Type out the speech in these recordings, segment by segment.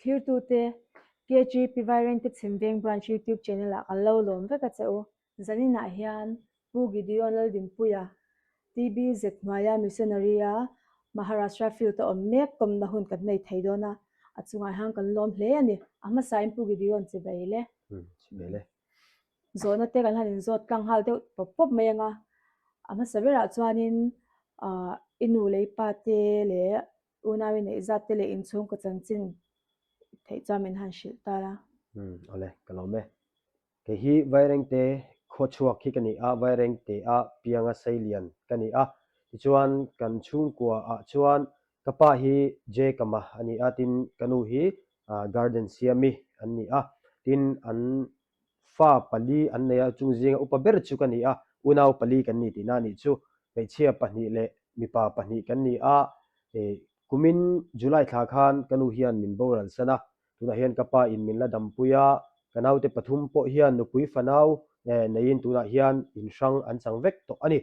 Thirtute, KGP Vairengte Chhimveng Branch YouTube channel ah kan lo lawm vek a che u. Zaninah hian Pu Gideon Laldinpuia, TBZ hnuaia missionary a Maharashtra field a awm mek kawmna hun kan nei thei dawn a, a chungah hian kan lawm hle a ni. A hmasain Pu Gideon chibai le. Chibai le. Zawhna te kan han inzawt tlang nghal deuh pawp pawp mai ang a, a hmasa berah chuanin i nu leh i pa te leh unau i neih zat te leh inchhungkaw chanchin theih chuan min han hrilh ta la. Umm awle ka lawm e. Kei hi Vairengte khawchhuak hi ka ni a, Vairengte a pianga seilian ka ni a, tichuan kan chhungkua ah chuan ka pa hi Jekama a ni a, tin ka nu hi Garden Siami an ni a, tin an fa pali an nei a, chung zinga upa ber chu ka ni a, unau pali kan ni tihna a nih chu, hmeichhia pahnih leh mipa pahnih kan ni a, kumin July thla khan ka nu hian min boral san a, Tunah hian ka pa in min la dampui a, ka naute pathum pawh hian nupui fanau neiin tunah hian in hrang an chang vek tawh a ni.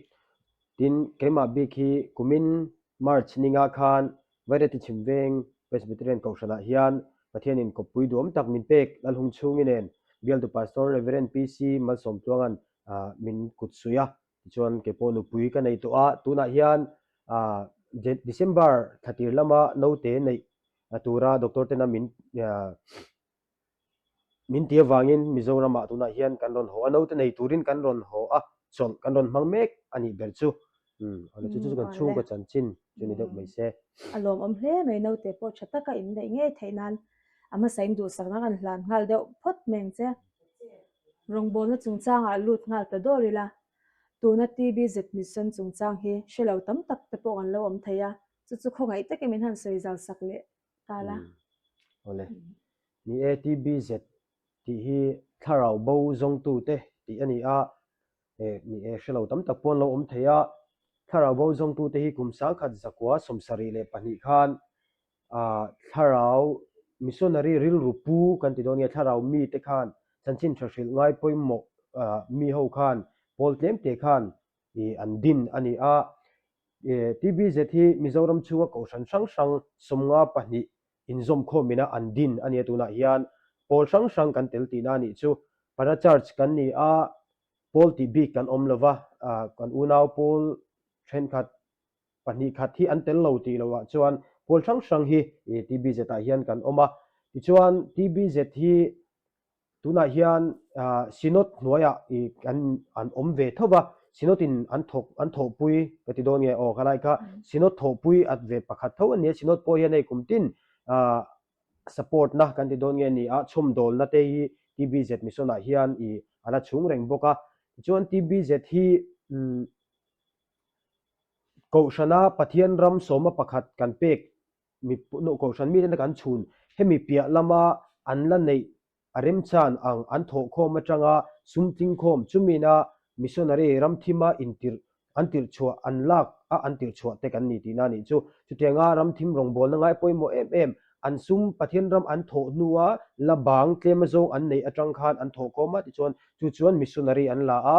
Tin, keimah bik hi kumin March ninga khan Vaireti Chhimveng Presbyterian Kohhranah hian Pathianin kawppui duhawm tak min pek Lalhung chhungi nen Bialtu Pastor Rev. PC Malsawmtluanga'n min kut suih a. Tichuan keipawh nupui ka nei tawh a, tunah hian December thlatir lama naute neih a tura doctor tena min min ti avangin Mizoramah tunah hian kan rawn haw a, naute nei turin kan rawn haw a, chawlh kan rawn hmang mek a nih ber chu. Umm awle chu chu chu kan chhungkaw chanchin chu ni deuh mai se. A lawmawm hle mai naute pawh tha taka in neih ngei theih nan a hmasain duhsakna kan hlan nghal deuh phawt mai ang che. Rawngbawlna chungchangah lut nghal ta dawr ila, tuna TBZ Mission chungchang hi hre lo tam tak te pawh kan lo awm thei a, Chu chu khawngaih takin min han sawi zau sak leh ta la. Awle. Ni e, TBZ tih hi thlarau bo zawngtute tih a ni a, e, ni e, hre lo tam tak pawh an lo awm thei a. Thlarau bo zawngtute hi kum 1972 khan ah thlarau missionary rilru pu kan ti dawn nge thlarau mite khan chanchin tha hrilh ngai pawimawh mi ho khan pawl tlemte khan i an din a ni a. TBZ hi Mizoram chhunga kohhran hrang hrang 52 inzawmkhawm ina an din a ni a, tunah hian pawl hrang hrang kan tel tihna a nih chu. Para Church kan ni a, pawl tih bik kan awm lova, kan unau pawl thenkhat pahnih khat hi an tel lo tih lohah chuan pawl hrang hrang hi TBZ ah hian kan awm a. Tichuan TBZ hi Tunah hian Synod hnuaiah i kan an awm ve tho va, Synod in an thawk an thawhpui ka ti dawn nge aw khalai kha Synod thawhpui at ve pakhat tho a nia, Synod pawh hian hei kum tin support na kan ti dawn nge ni a, chhawmdawlna te hi TBZ Mission ah hian i a la chhung reng bawk a, tichuan TBZ hi Kohhrana Pathian ram sawma pakhat kan pek mi kohhran mite kan chhun hemi piah lama an la neih a remchan ang an thawhkhawm atanga sum tlingkhawm chumina missionary ramthima intirh an tirhchhuah an lak a an tirhchhuah te kan ni tihna a nih chu. Chutianga ramthim rawngbawlna ngai pawimawh em em an sum Pathian ram an thawh hnua la bang tlem azawng an neih atang khan an thawhkhawm a tichuan chu chuan missionary an la a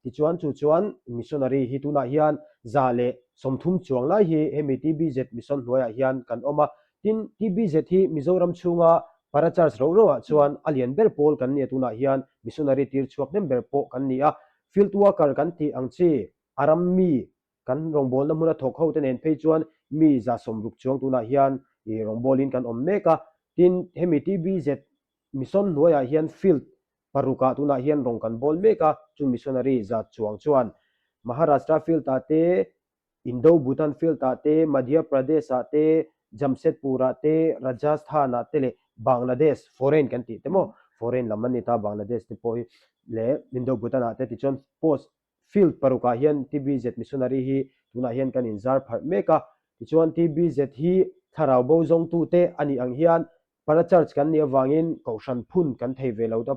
Tichuan chu chuan missionary hi tunah hian 130 chuang lai hi hemi TBZ mission hnuaiah hian kan awm a. Tin, TBZ hi Mizoram chhunga Para Church rauh rauhah chuan a lian ber pawl kan ni a, tunah hian missionary tir chhuak hnem ber pawh kan ni a. Field worker kan tih ang chi a ram mi kan rawngbawlna hmuna thawk ho te nen phei chuan mi 160 chuang tunah hian rawngbawlin kan awm mek a. Tin, hemi TBZ mission hnuaiah hian field Parukah tunah hian rawng kan bawl mek a, chung missionary zat chuang chuan Maharashtra field-ah te, Indo-Bhutan field-ah te, Madhya Pradesh-ah te, Jamshedpur-ah te, Rajasthan-ah te leh Bangladesh, foreign kan tih te maw, foreign lam an ni ta Bangladesh te pawh hi, leh Indo-Bhutan-ah te tichuan post field parukah hian TBZ missionary hi tunah hian kan inzar pharh mek a, tichuan TBZ hi thlarau bo zawngtute a nih ang hian Para church kan nih avangin kohhran phun kan thei ve lo ta,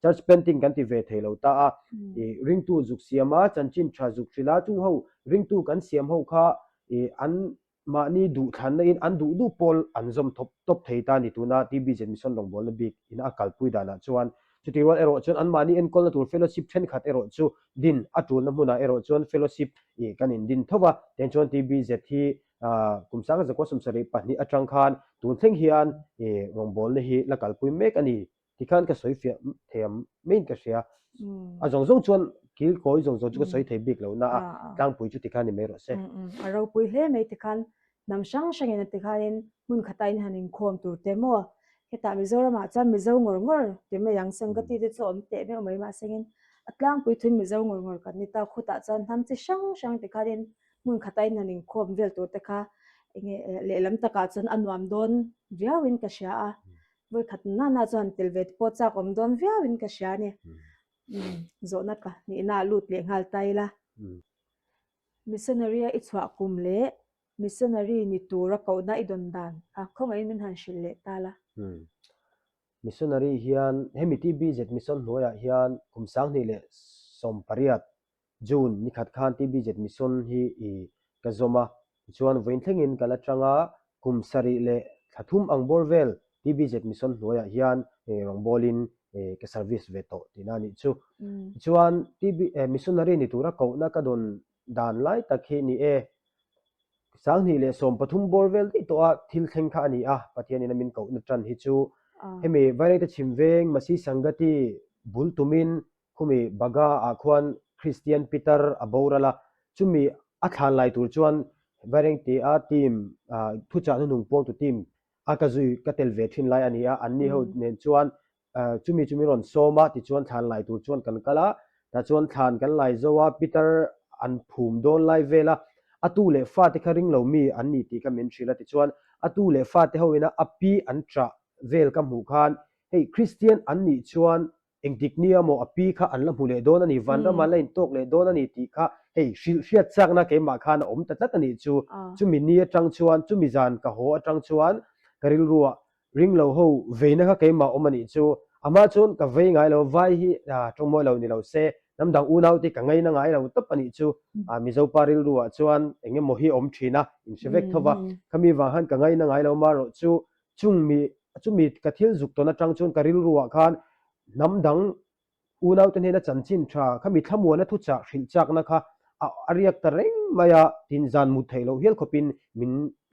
church painting kan ti ve thei lo ta a, i ringtu zuk siam a, chanchin tha zuk hrilh a, chung ho ringtu kan siam ho kha i an mahni duhthlanna in an duh duh pawl an zawm thawp tawp thei ta ni tuna TBZ Mission rawngbawlna bik in a kalpui danah chuan chutih rual erawh chuan anmahni enkawlna tur fellowship thenkhat erawh chu din a tulna hmunah erawh chuan fellowship i kan in din tho va, tiang chuan TBZ hi. Kum 1974 atang khan tun thleng hian rawngbawlna hi la kalpui mek a ni. Tikhan ka sawi fiah thei maiin ka hria. A zawng zawng chuan kil kawi zawng zawng chu ka sawi thei bik lo na a, tlangpui chu tikhan ni mai rawh se. A ropui hle mai tikhan hnam hrang hrangin a tikhanin hmun khata in han inkhawm tur te maw? Hetah Mizoramah chuan Mizo ngawr ngawr ti mai ang, Sangati te chu a awm teh meuh mai mahsengin a tlangpui thuin Mizo ngawr ngawr kan ni ta, khutah chuan hnam chi hrang hrang tikhanin hmun khata in han inkhawm vel tur te kha enge lehlam takah chuan a nuam dawn viauin ka hria a, vawikhat nana chuan tel ve te pawh chak awm dawn viauin ka hria a ni. Zawhna ka nihna ah lut leh nghal ta ila. Missionary a i chhuah kum leh missionary ni tura kohna i dawn dan kha khawngaihin min han hrilh leh ta la. Missionary hian hemi TBZ mission hnuaiah hian kum 2018 June ni khat khan TBZ mission hi i ka zawm a, tichuan vawiin thlengin ka la tang a, kum sarih leh thla thum ang bawr vel TBZ mission hnuaiah hian rawngbawlin ka service ve tawh tihna a nih chu. Tichuan TB missionary ni tura kohna ka dawn dan lai tak hi ni e, 2013 bawr vel daih tawha thil thleng kha a ni a, Pathianin a min kohna tan hi chu hemi Vairengte chhim veng Masi Sangati bul tumin Khumi Baga ah khuan Kristian Pitar a boral a, chumi a thlan lai tur chuan Vairengte a team thuchah hnuhnung puangtu team a ka zui ka tel ve thin lai a ni a, anni ho nen chuan chumi chu min rawn sawm a, tichuan thlan lai tur chuan kan kal a, tah chuan thlan kan lai zo a, Pitar an phum dawn lai vel a, a tu leh fate kha ring lo mi an ni tih kha min hrilh a, tichuan a tu leh fate ho ina a pi an ṭah vel ka hmuh khan hei Kristian an nih chuan Engtik nia maw a pi kha an la hmu leh dawn a ni, vanram an la intawk leh dawn a ni tih kha hei hrilh hriat chakna keimah khan a awm ta tlat a nih chu. Chumi ni atang chuan, chumi zan ka haw atang chuan ka rilruah ring lo ho veina kha keimah awm a nih chu. Amah chuan ka vei ngai lo, vai hi tawngmawi lo ni lo se, hnam dang unau te ka ngaina ngai lo tawp a nih chu. Mizopa rilruah chuan eng emaw hi a awm thin a, in hre vek tho va, khami vang khan ka ngaina ngai lo marawh chu Chung mi, chumi ka thil zuk tawn atang chuan ka rilruah khan hnam dang unaute hnena chanchin tha khami thlamuana thuchah hrilh chakna kha a a riak ta reng mai a, tin zan mut theih loh hial khawpin min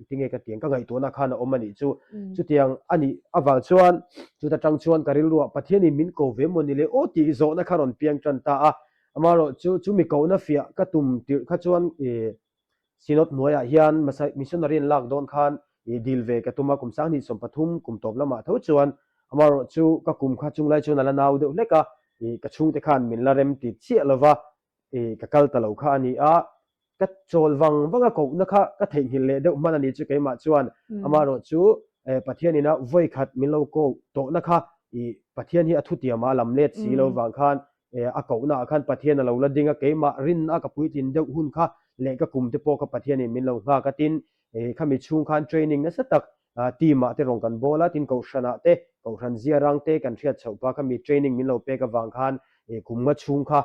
tinge ka tiang ka ngaihtuahna khan a awm a nih chu. Chutiang a nih avang chuan chuta tang chuan ka rilruah Pathianin min ko ve maw ni le aw tih zawhna kha rawn piang tan ta a, amaherawh chu chumi kohna fiah ka tum tirh kha chuan ih Synod hnuaiah hian missionary an lak dawn khan i dil ve ka tum a, kum 2013 kum tawp lamah tho chuan amaherawh chu ka kum kha chunglai chuan a la nau deuh hlek a, i ka chhungte khan min la rem ti chiah lova i ka kal ta lo kha a ni a, ka chawl vang vang a kohna kha ka theihnghilh leh deuh hman a ni chu keimah chuan amaherawh chu Pathian ina vawi khat min lo ko tawhna kha i Pathian hi a thutiamah a lam let si lo vang khan A kohna ah khan Pathian a lo la ding a, keimah rinna ka puitlin deuh hun kha leh ka kum te pawh kha Pathianin min lo nghak a, tin khami chhung khan training nasa tak team ah te rawn kan bawl a, tin kohhran ah te, kohhran ziarang te kan hriat chhoh pa khami training min lo pek avang khan kum nga chhung kha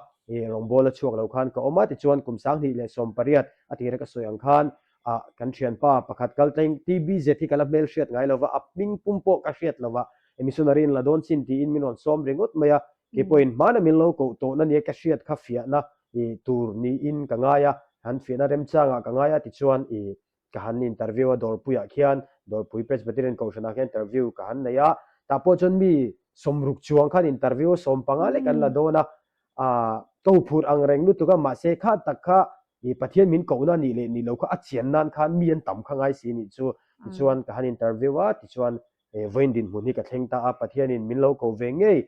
rawngbawla chhuak lo khan ka awm a, tichuan kum 2018 a tira ka sawi ang khan ah kan thianpa pakhat kal tlain TBZ hi ka la hmel hriat ngai lova, a hming pum pawh ka hriat lova, missionary in la dawn chin tiin min rawn sawm ringawt mai a, Kei pawhin hmana min lo koh tawhna nia ka hriat kha fiahna i tur niin ka ngai a, han fiahna remchangah ka ngai a tichuan i ka han interview a Dawrpuiah khian Dawrpui Presbyterian Kohhranah khian interview ka han nei a, tah pawh chuan mi sawmruk chuang khan interview a 15 lek an la dawn a, ah ka huphurh ang reng lutuk a mahse kha tak kha i Pathian min kohna nih leh nih lo kha a chian nan khan mi an tam kha ngai si nih chu tichuan ka han interview a tichuan He vawiin dinhmun hi ka thleng ta a, Pathianin min lo ko ve ngei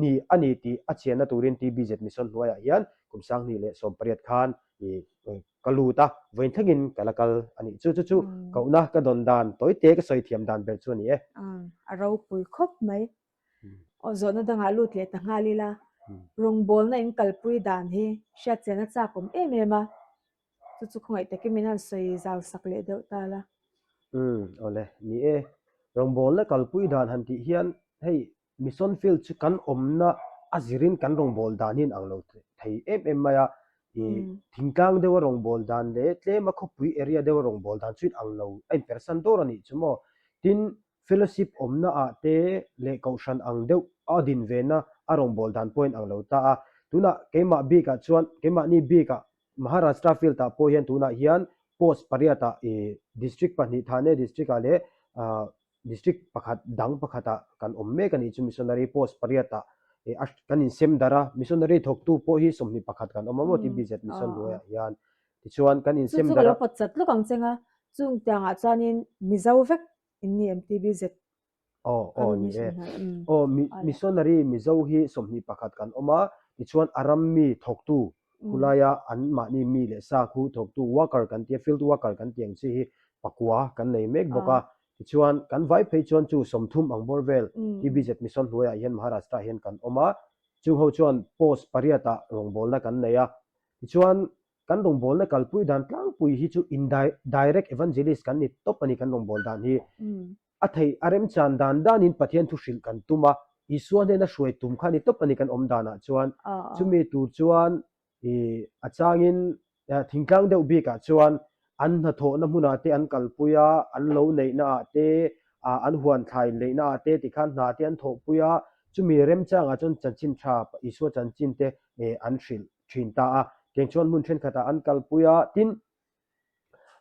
ni a ni tih a chianna turin TBZ Mission hnuaiah hian kum 2018 khan i ka lut a, vawiin thlengin ka la kal a nih chu. Chu chu kohna ka dawn dan tawite ka sawi thiam dan ber chu a ni e. A ropui khawp mai. Aw zawhna dangah lut leh ta nghal ila, rawngbawlna in kalpui dan hi hriatchian a chak awm em em a. Chu chu khawngaih takin min han sawi zau sak leh deuh ta la. Umm, awle, ni e. Rawngbawlna kalpui dan han tih hian hei mission field chu kan awmna a zirin kan rawngbâwl dan hi an ang lo thei em em mai a. I thingtlang deuha rawngbâwl dan leh tlema khawpui area deuha rawngbâwl dan chu in ang lo a inpersan dawr a nih chu maw. Tin, Fellowship awmna ah te leh kohhran ang deuh a din ve na a rawngbâwl dan pawhin ang lo ta a. Tunah keimah bikah chuan, keimahni bikah Maharashtra field ah pawh hian tunah hian Post pariatah ih District pahnih Thane District ah leh ah District pakhat dang pakhatah kan awm mek a nih chu Missionary Post pariatah ih a kan insem darh a, Missionary thawktu pawh hi 21 kan awm a maw TBZ Mission hnuaiah hian tichuan kan Chu insem chu ka darh lo a. pawt chat lawk ang cheng a, chung tiangah chuanin Mizo vek in ni em TBZ Aw aw ni e. Aw missionary Mizo hi 21 kan awm a, tichuan a ram mi thawktu khulaia an mahni mi leh sa khu thawktu worker kan tia field worker kan tih ang chi hi pakua kan nei mek bawk a, tichuan kan vai phei chuan chu 30 ang bawr vel TBZ mission hnuaiah hian Maharashtra ah hian kan awm a, chung ho chuan post pariat ah rawngbawlna kan nei a, tichuan kan rawngbawlna kalpui dan tlangpui hi chu in direct evangelist kan ni tawp a ni kan rawngbâwl dan hi. A theih a remchan dan danin Pathian thu hrilh kan tum a, Isua hnena hruai tum kha ni tawp a ni kan awm danah chuan. Chumi tur chuan ih a changin thingtlang deuh bikah chuan an hnathawhna hmunah te an kalpui a, an lo neihna ah te, an huan thlai leihna ah te tikhan hna te an thawhpui a, chumi remchangah chuan chanchin tha Isua chanchin te an hrilh thin ta a. Tiang chuan hmun thenkhatah an kalpui a, tin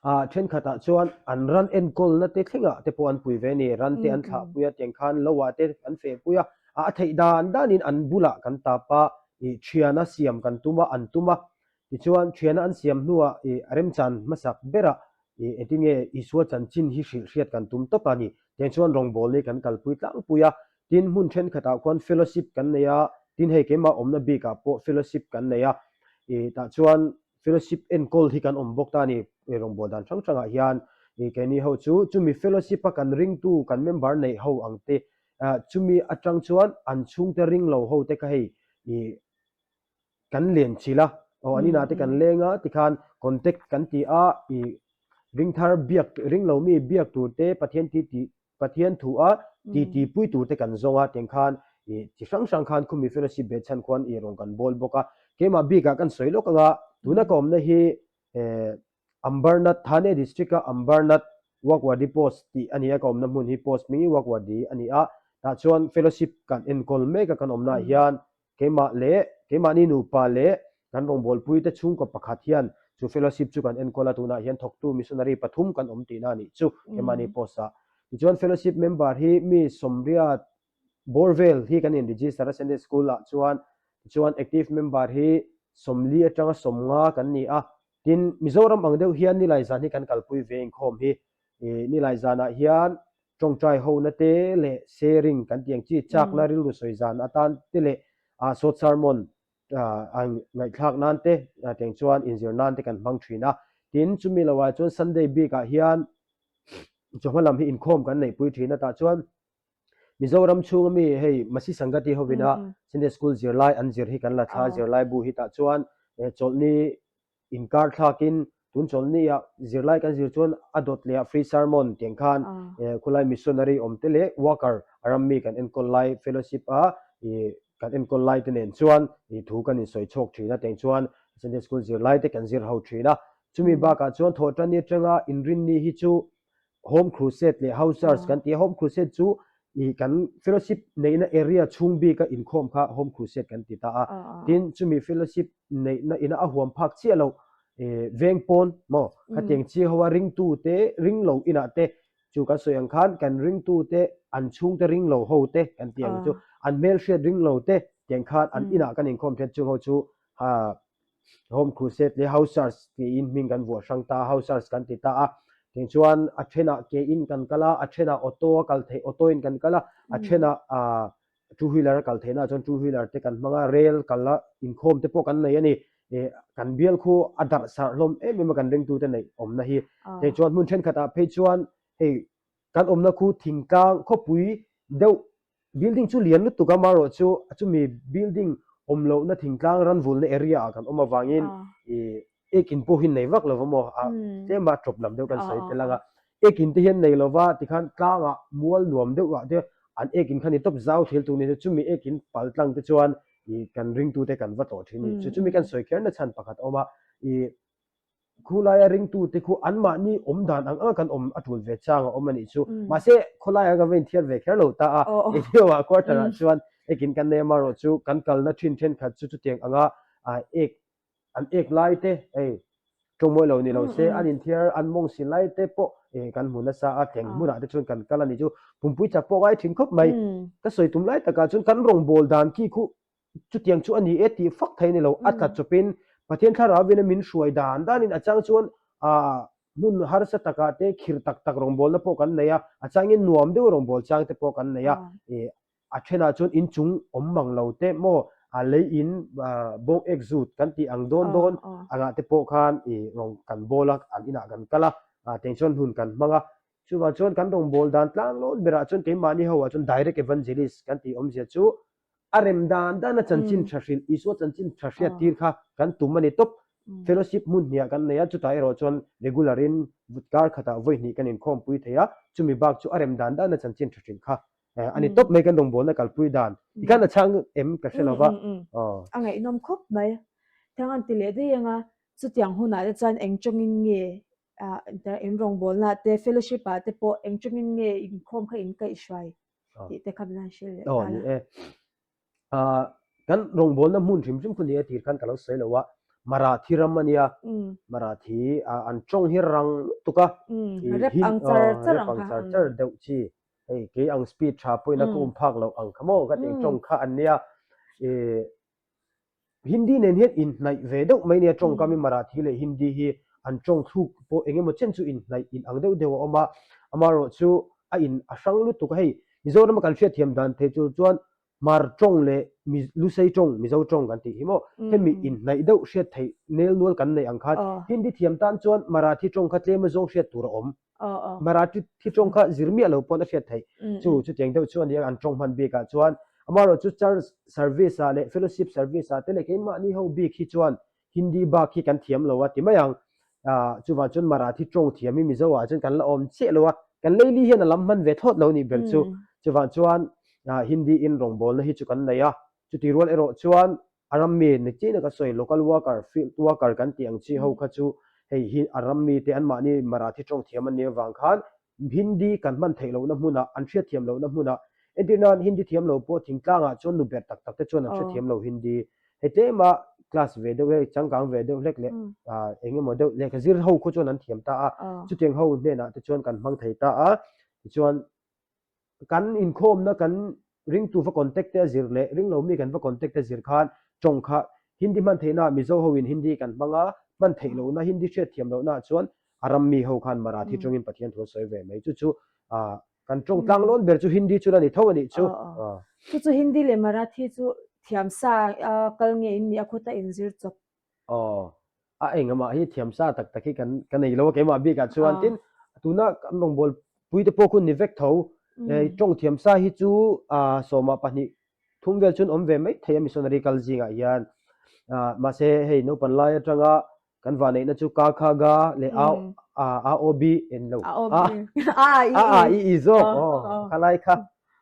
Ah thenkhatah chuan an ran enkawlna te thlengah te pawh an pui ve a ni. Ran te an thlah pui a, tiang khan lo ah te an feh pui a. Ah a theih dan danin an bulah kan tap a, ih thiana siam kan tum a, an tum a. Tichuan thiana an siam hnuah ih remchan hmasak berah ih engtin nge Isua chanchin hi hrilh hriat kan tum tawp a ni. Tiang chuan rawngbawlni kan kalpui tlangpui a. Tin hmun thenkhatah khuan fellowship kan nei a, tin hei keimah awmna bikah pawh fellowship kan nei a. Ih tah chuan Fellowship enkawl hi kan awm bawk ta a ni. Rawngbâwl dan hrang hrangah hian keini ho chu chumi fellowship a kan ringtu kan member neih ho ang te, chumi atang chuan an chhungte ring lo ho te kha hei kan len chilh a, aw an inah te kan leng a tikhan contact kan ti a, ringthar biak ring lo mi biak tur te Pathian ti tih Pathian thu a titi pui tur te kan zawng a, tiang khan ih chi hrang hrang khan khumi fellowship beh chhan khuan ih rawn kan bawl bawk a. Keimah bikah kan sawi lawk anga tuna ka awmna hi eh Ambernath, Thane district a Ambernath Wakwadi post tih a ni a, ka awmna hmun hi post hming hi Wakwadi a ni a, tah chuan fellowship kan enkawl mek a kan awmna ah hian Keimah leh keimahni nupa leh kan rawngbawlpuite chhungkaw pakhat hian chu fellowship chu kan enkawl a, tunah hian thawktu missionary pathum kan awm tihna a nih chu keimahni post ah. Tichuan fellowship member hi mi sawmriat bawr vel hi kan in register a Sunday school ah chuan, tichuan active member hi 40 atanga 50 kan ni a, tin Mizoram ang deuh hian nilai zan hi kan kalpui ve inkhawm hi, ih nilai zanah hian Tawngtai hona te leh sharing kan tih ang chi chakna rilru sawi zan atan te leh ah short sermon ah ngaihthlak nan te tiang chuan inzir nan te kan hmang thin a. Tin, chumi lo ah chuan Sunday bik ah hian chawhma lam hi inkhawm kan neihpui thin a tah chuan Mizoram chhung ami hei Masi Sangati hovin a Sunday School zirlai an zir hi kan la thla zirlai bu hi tah chuan chawlhni Inkar thlakin tun chawlhni ah zirlai kan zir chuan a dawt leh ah free sermon tiang khan khulai missionary awm te leh worker a ram mi kan enkawl lai fellowship a kan enkawl lai te nen chuan thu kan insawi chhawk thin a tiang chuan Sunday school zirlai te kan zir ho thin a. Chumi bakah chuan thawhtanni atanga inrinni hi chu Home Crusade leh House Church kan ti a, Home Crusade chu ih kan fellowship neihna area chhung bika inkhawm kha Home Crusade kan ti ta a, tin chumi fellowship neihna ina a huam phak chiah loh ih veng pawn maw khatiang chi ho a ringtu te ring lo inah te chu kan sawi ang khan kan ringtu te an chhungte ring lo ho te kan ti ang chu an hmelhriat ring lo te tiang khan an inah kan inkhawm then chung ho chu ha Home Crusade leh House Church tiin hming kan vuah hrang ta a, House Church kan ti ta a. Tiang chuan a thenah ke in kan kal a, a thenah auto a kal theih auto in kan kal a, a thenah ah two wheeler a kal theihna ah chuan two wheeler te kan hmang a, rail kal a inkhawm te pawh kan nei a ni. Ih kan bial khu a darh sarh hlawm em em a kan ringtute neih awmna hi. Tiang chuan hmun thenkhatah phei chuan hei kan awmna khu thingtlang khawpui deuh Building chu lian lutuk a, amaherawh chu chumi building awm lohna thingtlang ranvulna area ah kan awm avangin ih ek in pawh hi nei vak lova maw a tlem a tawp lam deuh kan sawi tel ang a, ek in te hian nei lova tikhan tlangah mual nuam deuh ah te an ek in kha ni tawp zau thil tur ni chu chumi ek in pal tlang te chuan ih kan ringtute kan va tlawh thin a ni. Chu chumi kan sawi kher na chhan pakhat a awm a ih. Khawlaia ringtute khu anmahni awm dan ang anga kan awm a tul ve chang a awm a nih chu. Mahse, khawlaiah kan va inthiar ve kher lo ta a, engemaw quarter ah chuan ekin kan nei amaherawh chu kan kalna thin thenkhat chu chutiang anga ek an ek lai te hei. Tawng mawi lo ni lo se, an inthiar an mawng si lai te pawh kan hmu nasa a, thleng hmunah te chuan kan kal a ni chu. Pumpui chak pawh ngai thin khawp mai. Ka sawi tum lai takah chuan kan rawngbâwl dan khi khu chutiang chu a ni e tih fak thei a ni lo. A tla chawpin Pathian thlarauin a min hruai dan danin a chang chuan hmun harsa takah te khirh tak tak rawngbâwlna pawh kan nei a, a changin nuam deuh rawngbâwl chang te pawh kan nei a. A thenah chuan inchung awm mang lo te maw a lei in bawng ek zut kan tih ang dawn dawn angah te pawh khan i rawng kan bawl a, an inah kan kal a, teng chuan hun kan hmang a. Chuvang chuan kan rawng bawl dan tlang lawn berah chuan keimahni ho ah chuan direct evangelist kan tih awmzia chu a rem dan dan a chanchin tha hrilh, Isua chanchin tha hriat tir kha kan tum a ni tawp. Fellowship hmun hniah kan nei a, chutah erawh chuan regular in kar khatah vawi hnih kan inkhawmpui thei a, chumi bak chu a rem dan dan a chanchin tha hrilh kha a ni tawp mai kan rawngbawlna kalpui dan tikhan a chhang em ka hre lova a ngaihnawm khawp mai thang an ti leh daih anga chutiang hunah te chuan eng tawngin nge in rawngbawlna te fellowship ah te pawh eng tawngin nge inkhawm kha in kaihhruai tih te kha min han hrilh leh ta la. Kan rawngbawlna hmun hrim hrim khu nia tir khan ka lo sawi lo a, Marathi ram a nia, Marathi an tawng hi rang lutuk a, rep ang char char ang kha, char char deuh chi, hei kei ang speed tha pawhin a ka um phak loh ang kha maw ka tih tawng kha an nia, Hindi nen hian inhnaih ve deuh mai nia tawngkam i Marathi leh Hindi hi an tawng thluk pawh eng emaw chen chu inhnaih in ang deuh deuh a awm a, amaherawh chu a in a hrang lutuk a, hei Mizorama kan hriatthiam dan thei chu chuan Hmar tawng leh Lusei tawng, Mizo tawng kan tih hi maw hemi inhnaih deuh hriat theih nel nual kan neih ang khan Hindi thiam tan chuan Marathi tawng kha tlem azawng hriat tur a awm. Marathi tawng kha zir miah lo pawn a hriat theih. Chu chutiang deuh chu a nia an tawng hman bikah chuan. Amaherawh chu church service ah leh fellowship service ah te leh keimahni ho bik hi chuan Hindi bak hi kan thiam lo a ti mai ang. Chuvang chuan Marathi tawng thiam hi Mizo ah chuan kan la awm chiah lo a, kan leili hian a lam hman ve thlawt lo nih ber chu. Chuvang chuan Hindi in rawngbawlna hi chu kan nei a, chuti rual erawh chuan A ram mi ni chiahna ka sawi, local worker, field worker kan tih ang chi ho kha chu hei hi a ram mi te anmahni Marathi tawng thiam an nih avang khan Hindi kan hman theih lohna hmunah, an hriatthiam lohna hmunah, entir nan Hindi thiam lo pawh thingtlangah chuan nu ber tak tak te chuan an hrethiam lo Hindi. Hei tlema class ve deuh hei changkang ve deuh hlek leh eng emaw deuh lehkha zir ho khu chuan an thiam ta a, chutiang ho hnenah te chuan kan hmang thei ta a, tichuan Kan inkhawmna kan ringtu va contact te a zir leh ringlo mi kan va contact te zir khan tawng kha Hindi hman theihna Mizo ho in Hindi kan hmang a, hman theih lohna Hindi hriat thiam lohna ah chuan a ram mi ho khan Marathi tawngin Pathian thu an sawi ve mai. Chu chu kan tawng tlang lawn ber chu Hindi chu la ni tho a nih chu. Chu chu Hindi leh Marathi chu thiam sa a kal nge in nih a khuta inzir chawp Aw, a engmah hi thiam sa tak tak hi kan ka nei lo a keimah bikah chuan tin tuna kan rawngbâwl pui te pawh khu ni vek tho tawng thiam sa hi chu sawmah pahnih thum vel chuan awm ve mai thei a missionary kal zingah hian mahse hei naupan lai atanga kan vahneihna chu ka kha ga leh a a o b en lo a a a i i zawk aw khalai kha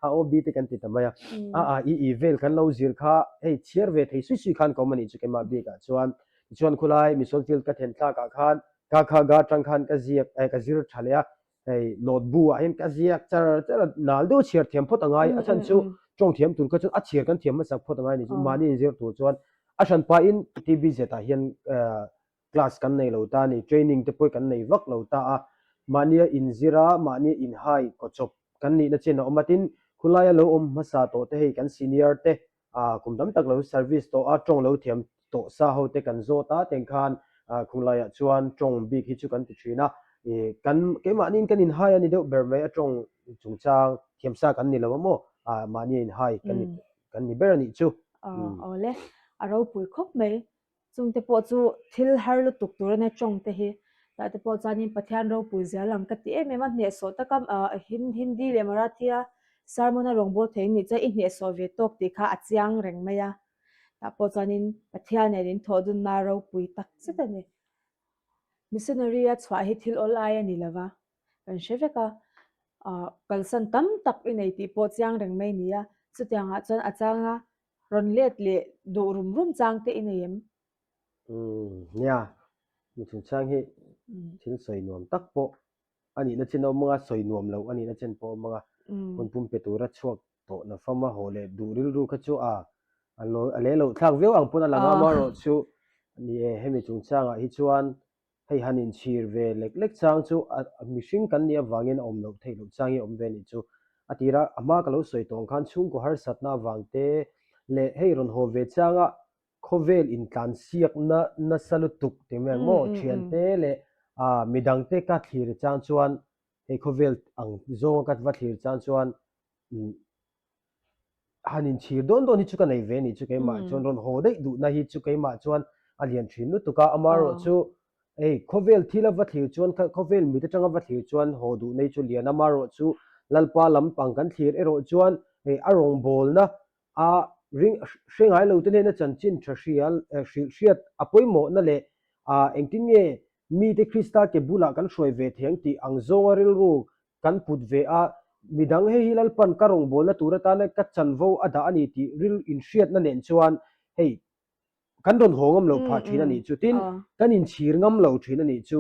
a aw bi te kan ti ta mai a, a a i i vel kan lo zir kha hei chhiar ve thei sui sui khan ka awm a nih chu keimah bik ah chuan tichuan khulai mission field ka then thlak ah khan ka kha ga tang khan ka ziak eh ka zir tha leh a hei note bu ah hian ka ziak char char a nal deuh chhiar thiam phawt a ngai a chhan chu tawng thiam tur kha chuan a chhiar kan thiam hmasak phawt a ngai a nih chu mahni inzir tur chuan a hran pahin TBZ ah hian eh Class kan nei lo ta a ni, training te pawh kan nei vak lo ta a, mahnia inzir a, mahnia inhai kawchawp kan nihna chin a awm a, tin khulaia lo awm hmasa tawh te hei kan senior te ah kum tam tak lo service tawh a, tawng lo thiam tawh sa ho te kan zawt a, tiang khan khulaiah chuan tawng bik hi chu kan ti thin a, ih kan keimahniin kan inhai a ni deuh ber mai a, tawng chungchang thiam sa kan ni lo a maw, ah mahnia inhai kan ni kan ni ber a nih chu. Awle, a ropui khawp mai. Chungte pawh chu thil har lutuk tur a nia tawng te hi. Tah te pawh chuanin Pathian ropui zia lang ka ti em em a, hnehsawh taka Hindi leh Marathi a sermon a rawngbâwl thei nih chuan i hnehsawh ve tawk tih kha a chiang reng mai a. Tah pawh chuanin Pathian nen in thawh dunna ropui tak zet a ni. Missionary a chhuah hi thil awl ai a ni lo va, kan hre vek a, kalsan tam tak i nei tih pawh chiang reng mai a ni a, chutiangah chuan a chang a Rawn let leh duh rum rum chang te i nei em? Umm nia, mi chungchang hi thil sawi nuam tak pawh a nihna chen a awm ang a, sawi nuam loh a nihna chen pawh a awm ang a, hun pum pe tura chhuak tawh na fam a haw leh duh rilru kha chu a a a leh loh thlak viau ang pawn a lang a, amaherawhchu ni e hemi chungchangah hi chuan. Hei han inchhir ve lek lek chang chu a mihring kan nih avangin a awm loh theih loh chang hi a awm ve nih chu. A tira a hma ka lo sawi tawh ang khan chhungkaw harsatna avang te leh hei rawn haw ve changa khawvel intlansiakna nasa lutuk ti mai ang maw thiante leh midangte ka thlir chang chuan hei khawvel ang zawnga ka va thlir chang chuan han inchhir dawn dawn hi chu ka nei ve nih chu keimah chuan rawn haw daih duhna hi chu keimah chuan a lian thin lutuk a, amaherawh chu hei khawvel thil a va thlir chuan khawvel mit atanga va thlir chuan haw duhna hi chu lian a, amaherawh chu Lalpa lampang kan thlir erawh chuan hei a rawngbawlna a ring hre ngai lo te hnena chanchin tha hria hrilh hriat a pawimawhna leh ah engtin nge mite Krista ke bulah kan hruai ve thei ang tih ang zawnga rilru kan put ve a, midang hei hi Lalpan ka rawngbawlna tur atana ka chanvo a dah a ni tih ril inhriatna nen chuan hei kan rawn haw ngam lo phah thin a nih chu, tin kan inchhir ngam lo thin a nih chu,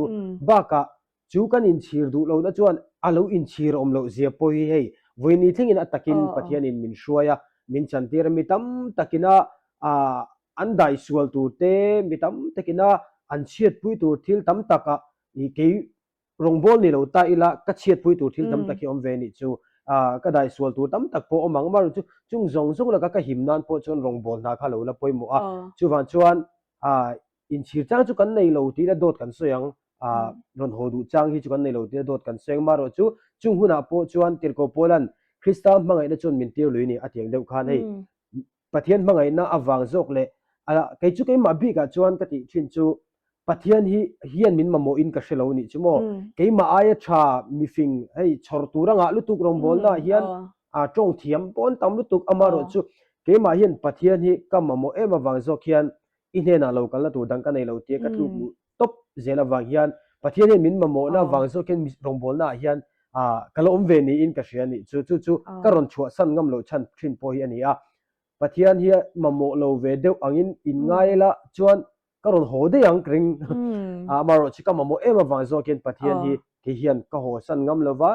bakah chu kan inchhir duh lohna chuan a lo inchhir awm loh zia pawh hi hei vawiini thlengin a takin Pathianin min hruai a, min chantir a, mi tam takina an daisual tur te, mi tam takina an chhiatpui tur thil tam takah kei Rawngbâwl ni lo ta ila ka chhiatpui tur thil tam tak hi awm ve nih chu. Ka daisual tur tam tak pawh awm ang. Amaherawhchu chu chung zawng zawng laka ka him nan pawh chuan rawngbâwl hna kha lo la pawimawh a. Chuvang chuan inchhir chang chu kan nei lo tiin a dawt kan sawi ang. Rawn haw duh chang hi chu kan nei lo tiin a dawt kan sawi ang. Amaherawhchu chung hunah pawh chuan Tirhkoh Paula'n Krista hmangaihna chuan min tir lui ni a tiang deuh khan hei Pathian hmangaihna avang zawk leh kei chu keimah bikah chuan ka tih thin chu Pathian hi hian min mamawhin ka hre lo nih chu maw. Keimah aia tha mifing hei chhawr tur a ngah lutuk rawngbawlnaah hian a tawng thiam pawn tam lutuk amaherawh chu keimah hian Pathian hi ka mamawh em avang zawk hian i hnenah lo kalna tur dang ka nei lo tia ka tluk luh tawp zel avang hian Pathian hian min mamawhna avang zawk hian rawngbawlnaah hian ka la awm ve niin ka hria nih chu. Chu chu ka rawn chhuahsan ngam loh chhan thin pawh hi a ni a. Pathian hi mamawh lo ve deuh angin inngai ila chuan ka rawn haw daih ang ka ring. Amaherawh chu ka mamawh em avang zawk hian Pathian hi kei hian ka hawsan ngam lo va,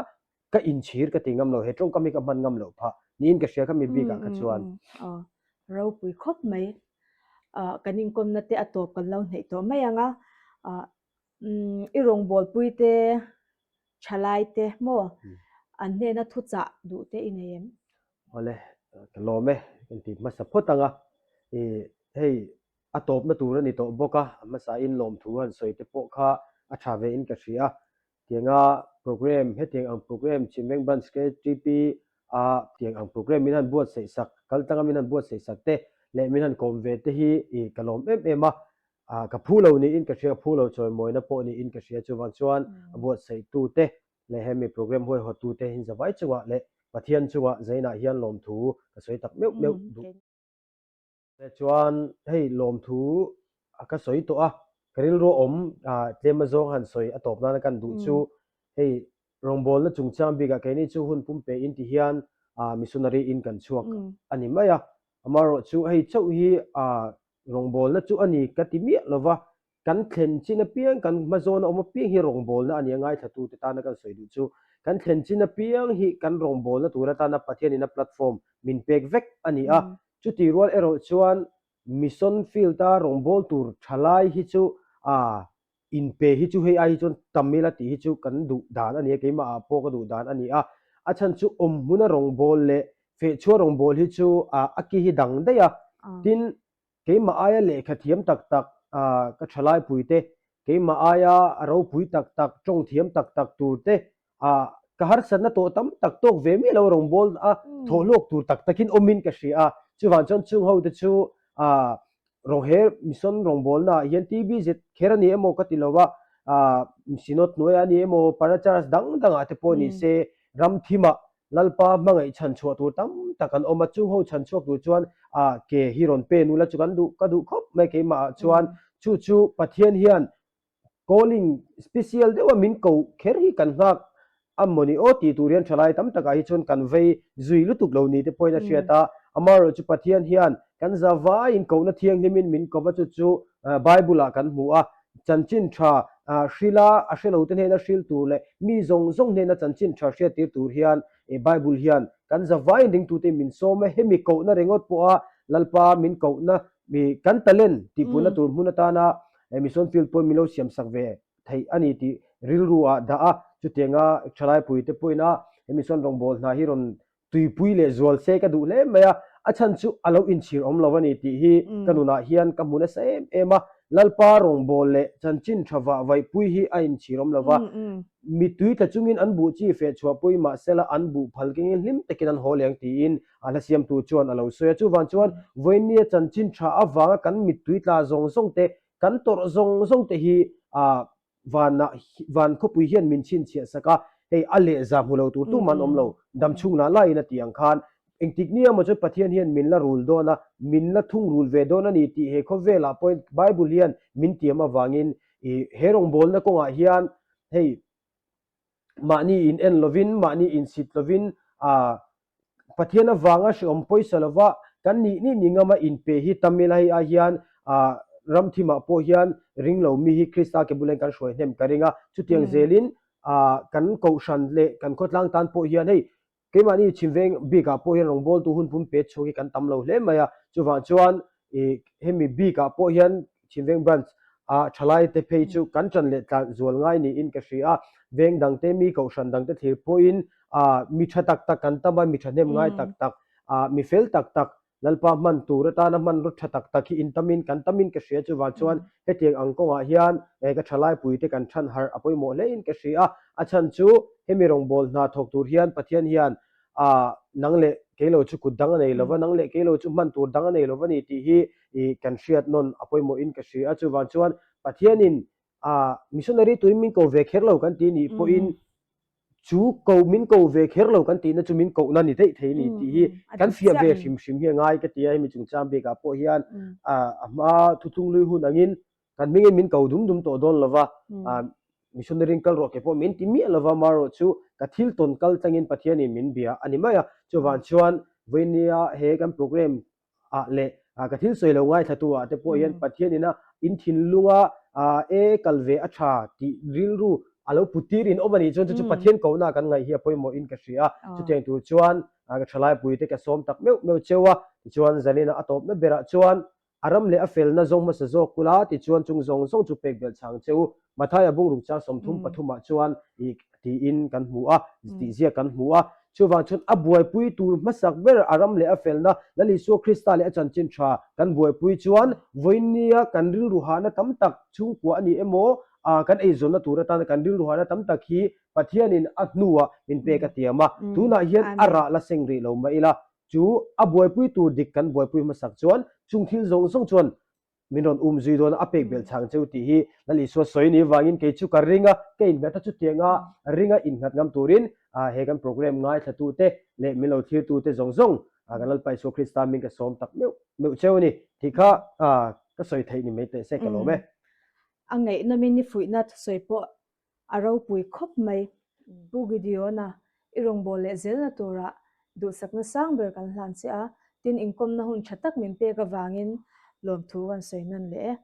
ka inchhir ka ti ngam lo, he tawngkam hi ka hman ngam loh phah niin ka hria kha mi bikah kha chuan. Ropui khawp mai. Kan inkawmna te a tawp kan lo hneih tawh mai ang a. I rawngbawlpui te, thalai te maw an hnena thuchah duh te i nei em? Awle, ka lawm e, kan ti hmasa phawt ang a. Hei a tawpna tur a ni tawh bawk a, a hmasain lawmthu han sawi te pawh kha a tha ve in ka hria. Tianga program, hetiang ang program Chimveng Branch KTP a tiang ang program min han buatsaih sak, kal tanga min han buatsaih sak te leh min han kawm ve te hi i ka lawm em em a, ka phu lo niin ka hria, ka phu lo chawimawina pawh niin ka hria, chuvang chuan a buatsaihtu te leh hemi program huaihawttu te hinzavai chungah leh Pathian chungah Zainah hian lawmthu ka sawi tak meuh meuh duh. Chuan hei lawmthu ka sawi tawh a, ka rilru awm tlem azawng han sawi a tawp nana kan duh chu hei rawngbawlna chungchang bikah keini chu hun pum pe in ti hian missionary in kan chhuak a ni mai a, amaherawh chu hei chauh hi rawngbawlna chu a ni ka ti miah lova, kan thlen chin apiang kan hmazawna awm apiang hi rawngbawlna a ni a, ngaithlatute tana kan sawi duh chu kan thlen chin apiang hi kan rawngbawlna tur atana Pathianin a platform min pek vek a ni a, Chutih rual erawh chuan mission field-a rawngbâwl tur tha lai hi chu a inpe hi chu hei ai hi chuan tam ila tih hi chu kan duh dan a ni a, keimahah pawh ka duh dan a ni a. A chhan chu awm hmuna rawngbâwl leh fehchhuah rawngbâwl hi chu a ki hi dang daih a. Tin, keimah aia lehkha thiam tak tak ka thalaipuite Keimah aia a ropui tak tak, tawng thiam tak tak tur te, ah ka harsatna tawh tam tak tawk ve miah lo rawngbâwl a thawhhlawk tur tak takin awmin ka hria a. Chuvang chuan chung ho te chu ah rawng he mission rawngbâwlna ah hian TBZ kher a ni emaw ka ti lo a, ah Synod hnuaiah a ni emaw Parachurch dang dangah te pawh ni se ram thimah Lalpa hmangaih chhan chhuah tur tam tak an awm a, chung ho chhan chhuak tur chuan ah ke hi rawn pen ula chu kan duh ka duh khawp mai keimah ah chuan chu chu Pathian hian calling special deuh a min ko kher hi kan nghak a mawni aw tih tur hian thalai tam takah hi chuan kan vei zui lutuk lo ni te pawhin a hriat a, amaherawh chu Pathian hian kan zavaiin kohna thianghlimin min ko va chu chu Bible ah kan hmu a, Chanchin tha hrila a hre lote hnena hril tur leh mi zawng zawng hnena chanchin tha hriattir tur hian Bible hian kan zavaiin ringtute min sawm a, hemi kohna ringawt pawha Lalpa min kohna kan talent tihpuna tur hmun atana Mission Field pawhin min lo siamsak ve. theih a ni tih rilru ah dah a, chutianga thalaipui te pawhin a he mission rawngbawl hna hi rawn tuipui leh zual se ka duh hle mai a, a chhan chu a lo inchhir awm lo a ni tih hi ka nunah hian ka hmu nasa em em a, Lalpa rawngbawl leh chanchin tha vah vaihpui hi a inchhir awm lo va, mittui tla chungin an buh chi feh chhuahpui mahsela an buh phal kengin hlim takin an haw leng tiin a hla siamtu chuan a lo sawi a, chuvang chuan vawinia chanchin tha avanga kan mittui tla zawng zawng te, kan tawrh zawng zawng te hi ah Vanah van khawpui hian min chhinchhiah sak a, hei a lehza hmu lo tur tumah an awm lo, dam chhung lah laiin a tih ang khan engtik ni emaw chuan Pathian hian min la rul dawn a, min la thung rul ve dawn a ni tih he khawvelah pawhin Bible hian min tiam avangin i he rawngbawlna kawngah hian hei mahni in en lovin mahni insit lovin ah Pathian avanga hreawm pawisa lova kan nih nih ni ngama inpe hi tam ila hei ai hian ah ram thimah pawh hian ring lo mi hi Krista ke bulah hian kan hruai hnem ka ring a, chutiang zelin ah kan kohhran leh kan khawtlang tan pawh hian hei keimahni chhimveng bikah pawh hian rawngbawltu hun pum pe chhuak hi kan tam lo hle mai a, chuvang chuan ih hemi bikah pawh hian Chhimveng Branch ah thalai te phei chu kan tan leh tlan zual ngai niin ka hria a, veng dangte mi kohhran dangte thlir pawhin ah mi tha tak tak kan tam a, mi thahnem ngai tak tak ah mi fel tak tak Lalpa hman tur atana hmanraw tha tak tak hi in tamin kan tamin ka hria chuvang chuan hetiang ang kawngah hian ka thalai puite kan than harh a pawimawh hlein ka hria a, a chhan chu hemi rawngbâwl hna thawk tur hian Pathian hian ah nang leh kei lo chu kut dang a nei lova, nang leh kei lo chu hman tur dang a nei lova ni tih hi ih kan hriat nawn a pawimawhin ka hria a. Chuvang chuan Pathianin ah missionary turin min ko ve kher lo kan tih nih pawhin chu ko min ko ve kher lo kan tihna chu min kohna ni daih thei ni tih hi kan fiah ve hrim hrim hi a ngai ka ti a. Hemi chungchang bikah pawh hian ah a hma thuthlunglui hun angin Kan hmingin min ko dum dum tawh dawn lova, missionary in kal rawh ke pawh min ti miah lova, marawh chu ka thil tawn kal tlangin Pathianin min bia a ni mai a. Chuvang chuan vawinia he kan program ah leh ka thil sawi lo ngaithlatu ah te pawh hian Pathianin a in thinlunga e kal ve a tha tih rilru a lo put tir in awm a nih chuan chu chu Pathian kohna kan ngaih hi a pawimawh in ka hria a. Chutiang tur chuan ka thalaipui te ka sawm tak meuh meuh cheu a, tichuan Zalina a tawpna berah chuan A ram leh a felna zawng hmasa zawk kula tichuan chung zawng zawng chu pek belh chang che u. Mathaia bungruk chang 33 ah chuan ih tiin kan hmu a, tih ziak kan hmu a. Chuvang chuan a buaipui tur hmasak ber a ram leh a felna Lal Isua Krista leh a chanchin tha kan buaipui chuan vawinia kan rilru hahna tam tak chhungkua a ni emaw kan eizawnna tur atana kan rilru hahna tam tak hi Pathianin a hnuah min pek a tiam a. Tunah hian a rah la seng rih lo mah ila Chu a buaipui tur dik kan buaipui hmasak chuan chung thil zawng zawng chuan min rawn um zui dawn a, a pek belh chang cheu tih hi Lal Isua sawi ni vangin kei chu ka ring a, ka innghat a, chutianga ringa innghat ngam turin he kan program ngaithlatute leh min lo thlirtute zawng zawng kan Lalpa Isua Krista min ka sawm tak meuh meuh cheu a ni tih kha ka sawi theih ni mai teh se ka lawm e. A ngaihnawmin i fuihna thusawi pawh A ropui khawp mai. Pu Gideon-a, i rawngbâwl leh zelna turah duhsakna sang ber kan hlan che a, tin inkawmna hun tha tak min pek avangin lawmthu kan sawi nawn leh e.